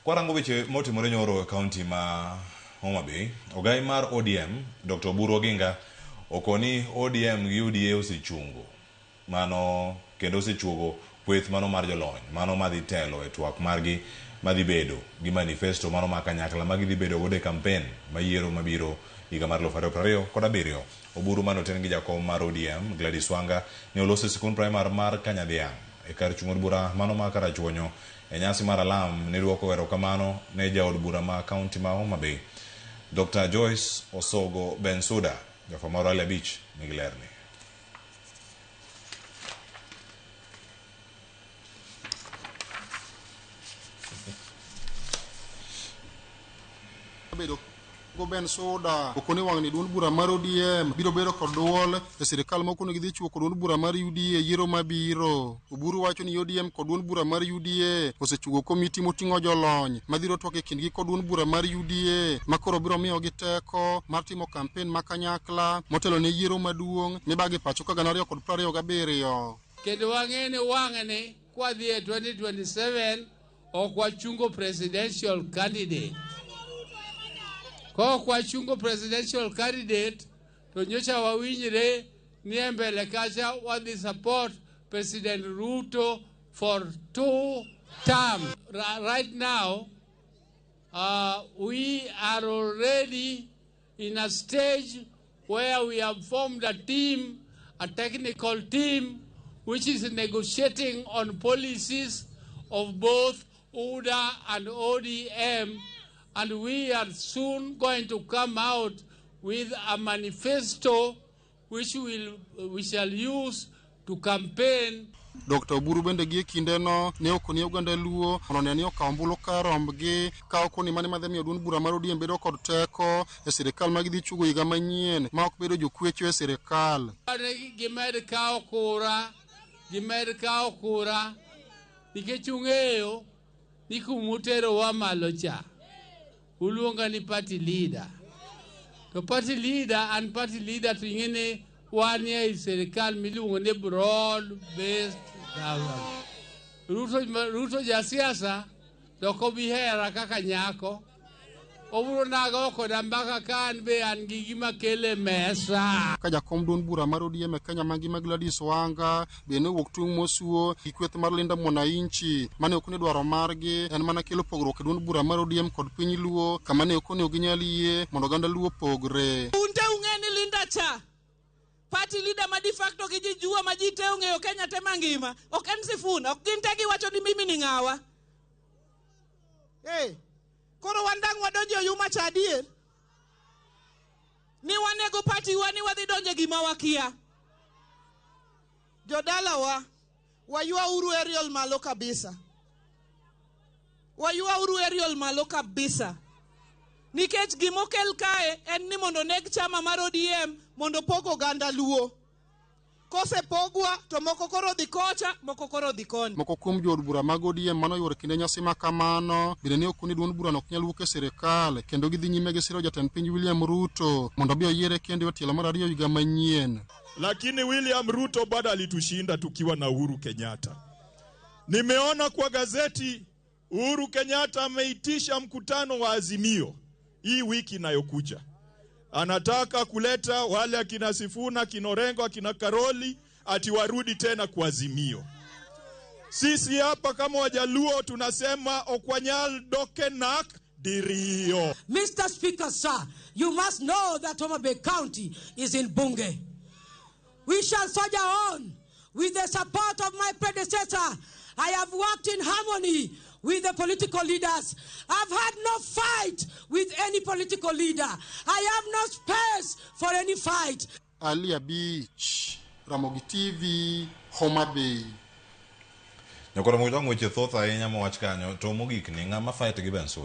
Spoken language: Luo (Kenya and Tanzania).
Kwarango weche motimore nyoro e kaunti ma Homa Bay, ogai mar ODM Dr. Oburu Oginga okoni ODM gi UDA osechungo mano kendo osechuogo kweth mano mar jolony mano madhi telo e twak margi madhi bedo gi manifesto mano ma kanyakla ma gidhi bedo godo e kampen mayiero mabiro higa mar 2027. Oburu mane oten gi jakom mar ODM Gladys Wanga ne oloso e sikund primar mar Kanyadhiang' e kar chung' od bura mano ma Karachuonyo e nyasi mar alam ne duoko erokamano ne jaod bura ma kaunti ma Homa Bay Dr. Joyce Osogo Bensuda. Jafwambo Ali Abich nigi lerni. Bedo go Bensuda okoni wang'ni duond bura mar ODM biro bedo kod duol e sirikal ma okoni gidhi chiwo kod duond bura mar UDA e yiero mabiro. Oburu wacho ni ODM kod duond bura mar UDA osechugo komiti moting'o jolony madhiro twak e kindgi kod duond bura mar UDA ma koro biro miyogi teko mar timo kampen ma kanyakla motelo ne yiero maduong' mibago e pacho ka 2027. Kendo wang'e ni wang'ni kwadhi e 2027 ok wachungo presidential candidate. Kok wachungo presidential candidate to nyocha wawinjre ni e mbele kacha wadhi support President Ruto for 2 terms. Right now, we are already in a stage where we have formed a team, a technical team, which is negotiating on policies of both UDA and ODM, and we are soon going to come out with a manifesto which we shall use to campaign. Dr. Oburu bende gie kindeno ne okoni oganda Luo mondo one ni okawo ombulu kar rombgi ka okoni mane madhi miyo duond bura mar ODM bedo kod teko e sirikal ma gidhi chugo higa manyien ma ok bedo jokwecho e sirikal. Gimed kawo kura, gimed kawo kura nikech ung'eyo ni kumuterowa malo cha uluonga ni party leader. To party leader and party leader to ing'e ni wan e sirikal miluongo ni broad based government. Ruto jasiasa to ok obi hera kaka nyako. Obiro nago koda mbaka ka an be an gi gima kele mesa. Ka jakom duond bura mar ODM e Kenya mangima Gladys Wanga be ne owuok tung' mosuo gi kweth mar Linda Mwananchi mane ok ni dwaro margi en mana kelo pogruok e duond bura mar ODM kod piny Luo kama ne ok onego ginyal yie mondo oganda Luo pogre. Un te ung'e ni Linda cha party leader ma de facto gi ji jua ma ji te ong'eyo Kenya te mangima ok en Sifuna, ok gin te giwacho ni mimi ni ng'awa. Hey, koro wan dang' wadonjo e oyuma cha adier ni wanego party wa ni wadhi donjo e gima wakia. Jodalawa, waywauru aerial malo kabisa. Waywauru aerial malo kabisa. Nikech gimokel kae en ni mondo neg chama mar ODM mondo pog oganda Luo. Kosepogwa to moko koro dhi kocha, moko koro dhi koni. Moko kuom jood bura mag ODM mane oyuoro kinde nyasi ma kamano bende ne okoni duond burano ok nyal wuok e sirikal kendo gidhi nyime gi siro jatend piny William Ruto mondo obi oyiere kendo e tielo mar ariyo higa manyien. Lakini William Ruto bado alitushinda tukiwa na Uhuru Kenyatta. Nimeona kwa gazeti Uhuru Kenyatta ameitisha mkutano wa Azimio hii wiki inayokuja. Anataka kuleta wale akina Sifuna, akina Orengo, akina Karoli ati warudi tena kwa Azimio. Sisi hapa kama Wajaluo tunasema okwanyal dokenak dirio. Mr. Speaker, sir, you must know that Homa Bay County is in Bunge. We shall soldier on with the support of my predecessor. I have worked in harmony with the political leaders. I've had no fight with any political leader. I have no space for any fight. Ali Abich, Ramogi TV, Homa Bay. Nyakoro Mujong weche thoth ahinya mowach kanyo to mogik ni ng'ama fight gi Bensuda.